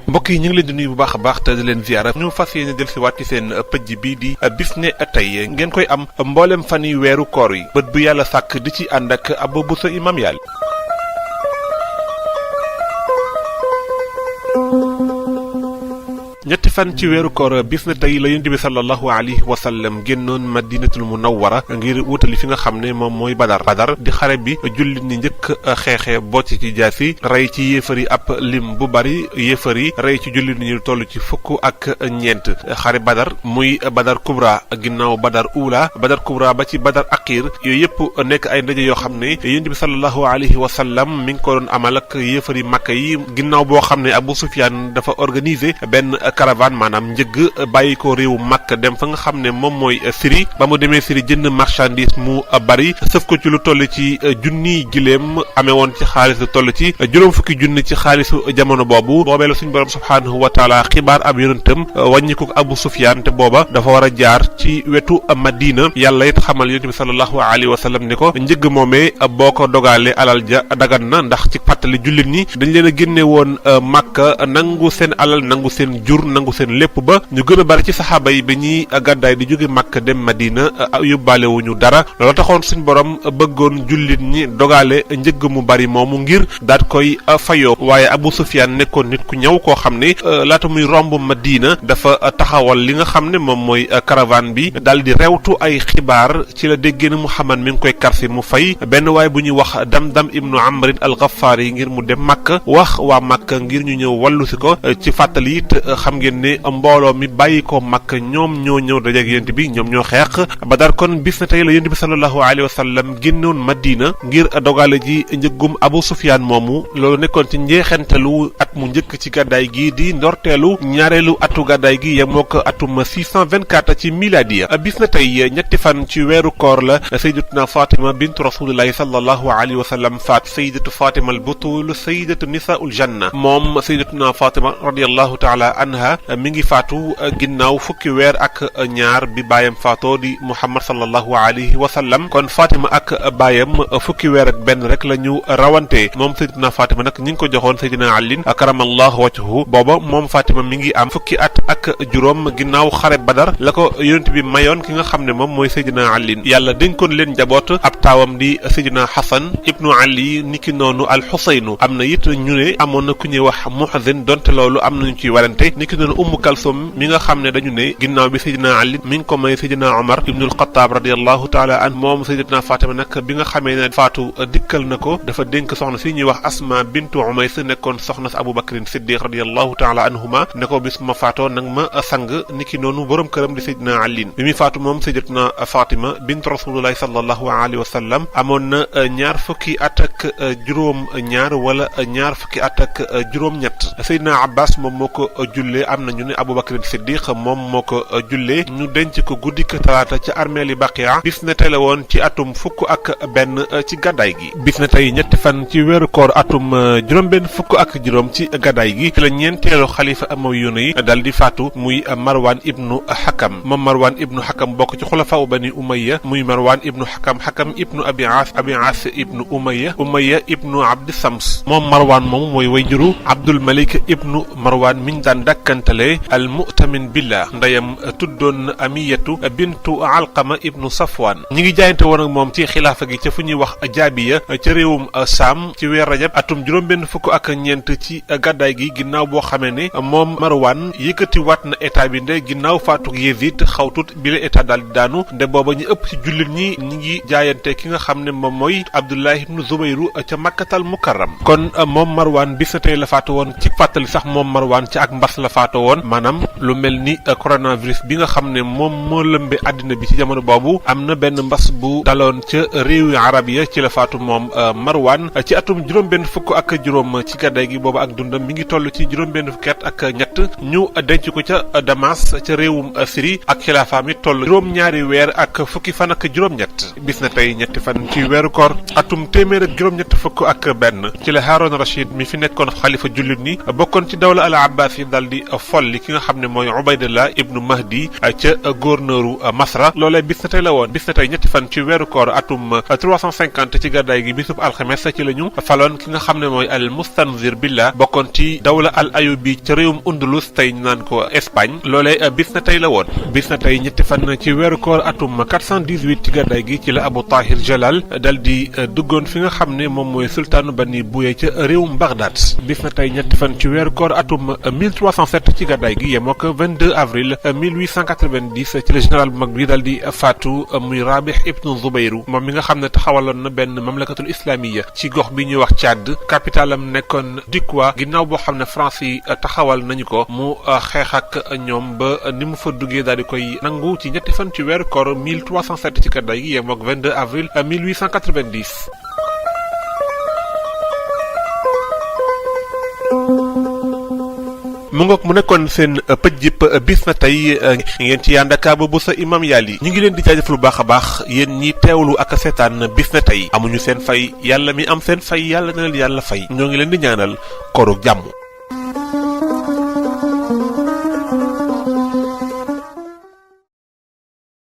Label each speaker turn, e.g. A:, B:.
A: mbokk yi ñu ngi leen di nuyu bu baax a baax te di leen ziara ñu fas yéene del si waat ci seen pëj bii di Bisne Tey ngeen koy am mboolem fan yi weeru koor yi bët bu yàlla sàkk di ci ànd ak Abou Bousso Imam Yàlla. ñetti fan ci weeru koor Bisne Tey la yonent bi sallallahu alayhi wa sallam génnoon madinatul munawwara ngir wutali fi nga xam ne moom mooy badar di xare bi jullit ñi njëkk xeexe bocc ci jaasi rey ci yéefar yi ab lim bu bari yéefar yi rey ci jullit ñi toll ci fukk ak ñeent xare badar muy badar kubra ginnaaw badar ula badar kubra ba ci badar aqir yooyu yëpp nekk ay ndaje yoo xam ne yonent bi sallallahu alayhi wa sallam mi ngi ko doon amal ak yéefar yi Makka yi ginnaaw boo xam ne Abu Sufyaan dafa organiser benn caravane maanaam njëgg bàyyi ko réewu Makka dem fa nga xam ne moom mooy Syrie ba mu demee Syrie jënd marchandise mu bari sëf ko ci lu toll ci junniy giléem amee woon ci xaalis lu toll ci juróom fukki junni ci xaalisu jamono boobee la suñu borom subhaanahu wa taala xibaar ab yonentam wàññi ko Abu Sufyaan te booba dafa war a jaar ci wetu Madina yàlla it xamal yonent bi sallallahu alayhi wa sallam ni ko njëgg moomee boo ko dogalee alal ja dagan na ndax ci fàttali jullit ñi dañ leen a génne woon Makka nangu seen alal nangu seen jur nangu seen lépp ba ñu gën a bari ci saxaaba yi ba ñuy gàddaay di jóge Makka dem Madina yóbbaale wuñu dara loolu taxoon suñ borom bëggoon jullit ñi dogale njëgg mu bari moomu ngir daat koy fayoo waaye Abu Sufyaan nekkoon nit ku ñëw koo xam ne laata muy romb Madina dafa taxawal li nga xam ne moom mooy caravane bi daal di rewtu ay xibaar ci la déggee ne Muhammad mi ngi koy karsi mu fay benn waaye bu ñuy wax Damdam ibnu Amrin al-Ghaffari ngir mu dem Makka wax waa Makka ngir ñu ñëw wallu si ko ci fàttali it xam ngeen ne mbooloo mi bàyyi ko Makka ñoom ñoo ñëw dajeek yonent bi ñoom ñoo xeex Badar kon bis na tey la yonent bi sallallahu alayhi wa sallam génnoon Madina ngir dogale ji njëggum Abu Sufyaan moomu loolu nekkoon ci njeexentalu at mu njëkk ci gàddaay gi di ndorteelu ñaareelu atu gàddaay gi yemoo ko atum 624 ci miladiya bis na tey ñetti fan ci weeru koor la sayyidatuna Fatima bintu rasulillahi sallallahu alayhi wa sallam faat sayyidatu Fatima al butul sayyidatu nisaa'ul janna moom sayyidatuna Fatima radiyallahu taala anha mi ngi faatu ginnaaw fukki weer ak ñaar bi baayam faatoo di Muhammad sallallahu alayhi wa sallam kon Fatima ak baayam fukki weer ak benn rek la ñu rawante moom sayyidatuna Fatima nag ñi ngi ko joxoon sayyidina Ali karamallahu wajhahu booba moom Fatima mi ngi am fukki at ak juróom ginnaaw xare Badar la ko yonent bi mayoon ki nga xam ne moom mooy sayyidina Ali yàlla dénkoon leen njaboot ab taawam di sayyidina Hasan ibnu Ali niki noonu al Xuseynu am na it ñu ne amoon na ku ñuy wax Muhsin donte loolu am nañu ciy warante niki noonu Ummu Kalsum mi nga xam ne dañu ne ginnaaw bi sayyidina Ali mi ngi ko may sayyidina Omar ibnul Xattaab radiyallahu taala an moom sayyidatuna Fatima nag bi nga xamee ne faatu dikkal na ko dafa dénk soxna si ñuy wax Asma bintu Umays nekkoon soxna si Abu Bakrin Siddiq radiyallahu taala anhuma ne ko bis ma faatoo nag ma sang niki noonu borom këram di sayyidina Ali bi muy faatu moom sayyidatuna Fatima bintu rasulullahi sallallahu alayhi wa sallam amoon na ñaar fukki at ak juróom ñaar wala ñaar fukki at ak juróom ñett sayyidina Abbas moom moo ko jullee am na ñu ne Abu Bakr Siddiq moom moo ko jullee ñu denc ko guddik talaata ca armeeli Baqiya bis na tey la woon ci atum fukk ak benn ci gàddaay gi bis na tey ñetti fan ci weeru koor atum juróom benn fukk ak juróom ci gàddaay gi ci la ñeenteelu xalifa Amawiyoon yi dal di faatu muy Marwan ibnu Hakam moom Marwan ibnu Hakam bokk ci xulafaa bani Umayya muy Marwan ibnu Hakam Hakam ibnu Abi Aas ibnu Umayya ibnu Abdi Sams moom Marwan moom mooy wayjuru Abdul Malik ibnu Marwan miñ daan dàkkantale al mu'tamin billah ndeyam tuddoon Amiyatu bintu Alqama ibnu Safwan ñi ngi jaayante woon ak moom ci xilaafa gi ca fu ñuy wax Jaabiya ca réewum Saam ci weer Rajab atum juróom benn fukk ak ñeent ci gàddaay gi ginnaaw boo xamee ne moom Marwan yëkkati waat na état bi nde ginnaaw faatuk Yezid xawtut bi la état daal di daanu nde booba ñu ëpp ci jullit ñi ñi ngi jaayante ki nga xam ne moom mooy Abdullah ibnu Zubayru ca Makkatal Mukarram kon moom Marwan bis na tey la faatu woon ci fàttali sax moom Marwan ci ak mbas la faatu woon maanaam lu mel ni coronavirus bi nga xam ne moom moo lëmbe àddina bi ci jamono boobu am na benn mbas bu daloon ca réewi arab ya ci la faatu moom Marwan ci atum juróom benn fukk ak juróom ci gàddaay gi boobu ak dundam mi ngi toll ci juróom benn fukki at ak ñett ñu denc ko ca Damas ca réewum Syrie ak xilaafaam it toll juróom ñaari weer ak fukki fan ak juróom-ñett bis na tey ñetti fan ci weeru koor atum téeméer ak juróom-ñett fukk ak benn ci la Haroun Rachid mi fi nekkoon xalifa jullit ni bokkoon ci dawla al Abbas yi dal di folli ki nga xam ne mooy Ubaydullah ibnu Mahdi ca gouverneuru Masra loolee bis na tey la woon bis na tey ñetti fan ci weeru koor atum 350 ci gàddaay gi bisub alxames ci la ñu faloon ki nga xam ne mooy al Mustanzir Billah bokkoon ci dawla al Ayubi ca réewum Undulus tey ñu naan ko Espagne loolee bis na tey la woon bis na tey ñetti fan ci weeru koor atum 418 ci gàddaay gi ci la Abu Tahir Jalal dal di duggoon fi nga xam ne moom mooy sultaanu Bani Buya ca réewum Bagdad bis na tey ñetti fan ci weeru koor atum 1307 ci gàddaay gi yemoo ko 22 avril 1890 ci la général bu mag bi dal di faatu muy Rabih ibnu Zubayru moom mi nga xam ne taxawaloon na benn mamlakatul islamiya ci gox bi ñuy wax Tchad capitalam nekkoon Dikwa ginnaaw boo xam ne France yi taxawal nañu ko mu xeex ak ñoom ba ni mu fa duggee daal di koy nangu ci ñetti fan ci weeru koor 1307 ci gàddaay gi yemoo ko 22 avril 1890. mu ngoog mu nekkoon seen pëj jip bis na tey ngeen ci yàndakaaba bu sa imam Yali ñu ngi leen di jaajëfal lu baax a baax yéen ñi teewlu ak seetaan bis na tey amuñu seen fay yàlla mi am seen fay yàlla na leen yàlla fay ñoo ngi leen di ñaanal kooru jàmm